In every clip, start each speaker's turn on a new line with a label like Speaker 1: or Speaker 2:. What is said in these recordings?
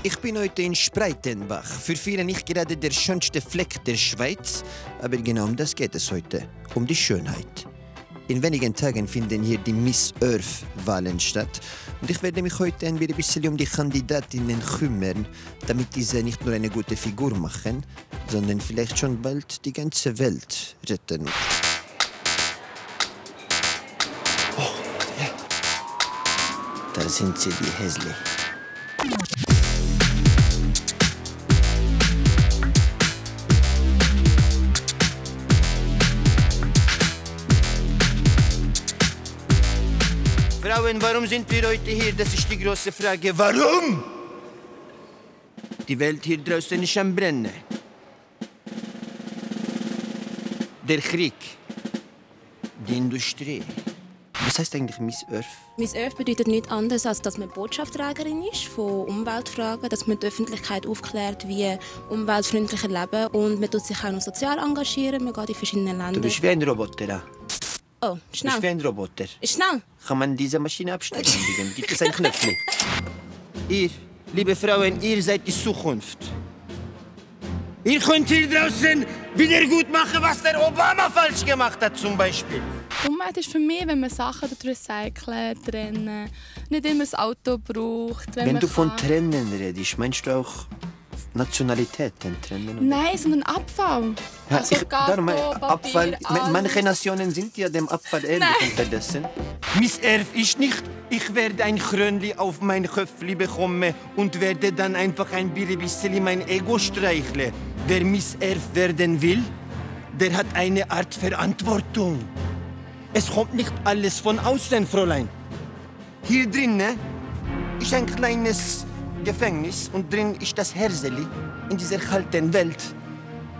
Speaker 1: Ich bin heute in Spreitenbach. Für viele nicht gerade der schönste Fleck der Schweiz, aber genau um das geht es heute, um die Schönheit. In wenigen Tagen finden hier die Miss Earth-Wahlen statt. Und ich werde mich heute ein bisschen um die Kandidatinnen kümmern, damit diese nicht nur eine gute Figur machen, sondern vielleicht schon bald die ganze Welt retten. Oh, ja. Da sind sie, die Häsli. Frauen, warum sind wir heute hier? Das ist die große Frage. Warum? Die Welt hier draußen ist am Brennen. Der Krieg. Die Industrie. Was heißt eigentlich Miss Earth?
Speaker 2: Miss Earth bedeutet nichts anderes, als dass man Botschaftsträgerin ist von Umweltfragen, dass man die Öffentlichkeit aufklärt, wie umweltfreundlicher leben. Und man tut sich auch noch sozial engagieren, man geht in verschiedene Länder.
Speaker 1: Du bist wie ein Roboter.
Speaker 2: Oh, schnell.
Speaker 1: Du bist wie ein Roboter.
Speaker 2: Schnell.
Speaker 1: Kann man diese Maschine abstellen? Gibt es ein Knöpfchen? Ihr, liebe Frauen, ihr seid die Zukunft. Ihr könnt hier draußen wieder gut machen, was der Obama falsch gemacht hat, zum Beispiel.
Speaker 3: Umwelt ist für mich, wenn man Sachen recyceln, trennen, nicht immer das Auto braucht.
Speaker 1: Wenn du von Trennen redest, meinst du auch Nationalitäten trennen?
Speaker 3: Nein, sondern Abfall.
Speaker 1: Ja,
Speaker 3: Also
Speaker 1: darum,
Speaker 3: Karton,
Speaker 1: Abfall.
Speaker 3: Papier,
Speaker 1: Manche Nationen sind ja dem Abfall ähnlich unterdessen. Miss Earth ist nicht, ich werde ein Krönli auf mein Köpfli bekommen und werde dann einfach ein bisschen mein Ego streicheln. Wer Miss Earth werden will, der hat eine Art Verantwortung. Es kommt nicht alles von außen, Fräulein. Hier drinnen ist ein kleines Gefängnis und drin ist das Herseli in dieser kalten Welt.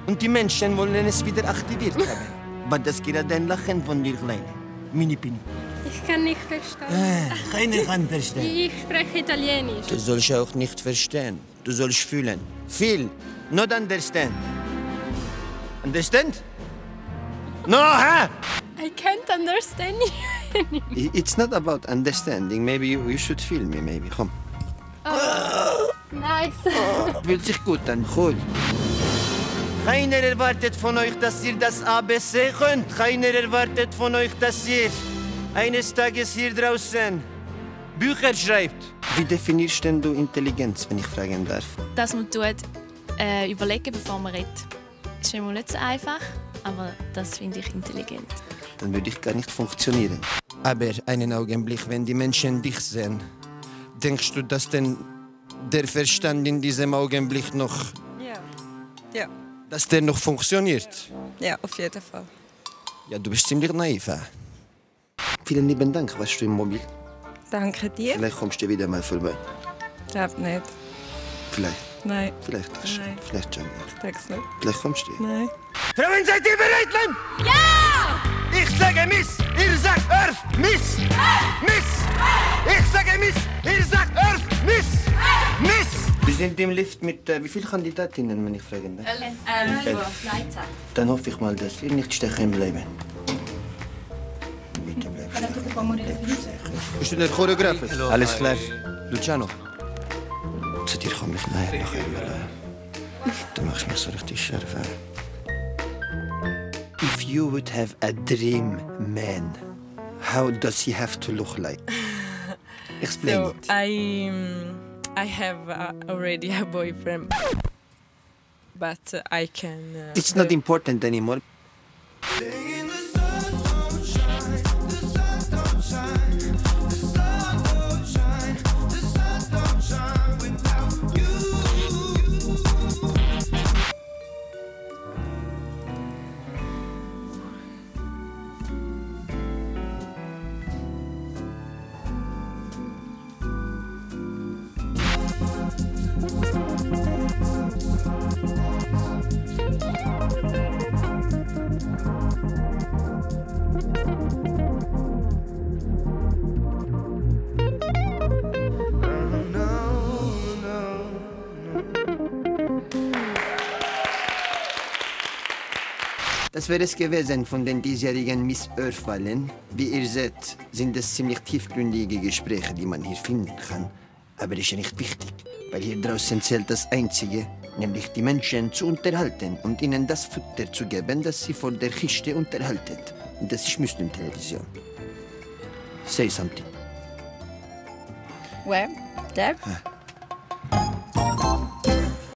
Speaker 1: Und die Menschen wollen es wieder aktiviert haben. War das gerade ein Lachen von dir, Kleine? Mini-Pini.
Speaker 4: Ich kann nicht verstehen.
Speaker 1: Keiner kann verstehen.
Speaker 4: Ich spreche Italienisch.
Speaker 1: Du sollst auch nicht verstehen. Du sollst fühlen. Feel, not understand. Understand? No, huh?
Speaker 4: I can't understand you.
Speaker 1: It's not about understanding. Maybe you should feel me, maybe. Komm.
Speaker 4: Nice.
Speaker 1: Fühlt sich gut an. Cool. Keiner erwartet von euch, dass ihr das ABC könnt. Keiner erwartet von euch, dass ihr eines Tages hier draußen Bücher schreibt. Wie definierst denn du Intelligenz, wenn ich fragen darf?
Speaker 5: Dass man überlegen, bevor man redet. Ist immer nicht so einfach, aber das finde ich intelligent.
Speaker 1: Dann würde ich gar nicht funktionieren. Aber einen Augenblick, wenn die Menschen dich sehen, denkst du, dass denn der Verstand in diesem Augenblick noch...
Speaker 6: Ja.
Speaker 1: Dass der noch funktioniert?
Speaker 6: Ja, auf jeden Fall.
Speaker 1: Ja, du bist ziemlich naiv. Vielen lieben Dank, warst du im Mobil?
Speaker 6: Danke dir.
Speaker 1: Vielleicht kommst du wieder mal vorbei.
Speaker 6: Ich glaube nicht.
Speaker 1: Vielleicht.
Speaker 6: Nein.
Speaker 1: Vielleicht.
Speaker 6: Nein.
Speaker 1: Vielleicht schon.
Speaker 6: Ich denke es nicht.
Speaker 1: Vielleicht kommst du.
Speaker 6: Nein.
Speaker 1: Frauen, seid ihr bereit, Lein? Ja! Ich sage Miss, ihr sagt Earth, Miss! Miss! Ich sage Miss, ihr sagt Earth, Miss! Miss! Wir sind im Lift mit wie vielen Kandidatinnen, wenn ich fragen darf? 11. Dann hoffe ich mal, dass wir nicht stechen bleiben. Bitte bleiben. Bist du der Choreograf? Alles klar. Luciano. Zu dir komme ich nachher noch einmal. Du machst mich so richtig scharf. If you would have a dream man, how does he have to look like? Explain
Speaker 6: So
Speaker 1: it.
Speaker 6: I have already a boyfriend, but I can.
Speaker 1: It's not important anymore. Das wäre es gewesen von den diesjährigen Miss Earth-Wahlen. Wie ihr seht, sind es ziemlich tiefgründige Gespräche, die man hier finden kann. Aber das ist ja nicht wichtig, Weil hier draußen zählt das Einzige, nämlich die Menschen zu unterhalten und ihnen das Futter zu geben, das sie vor der Kiste unterhaltet. Und das ist Muslim-Television. Say something.
Speaker 7: Well, Dad,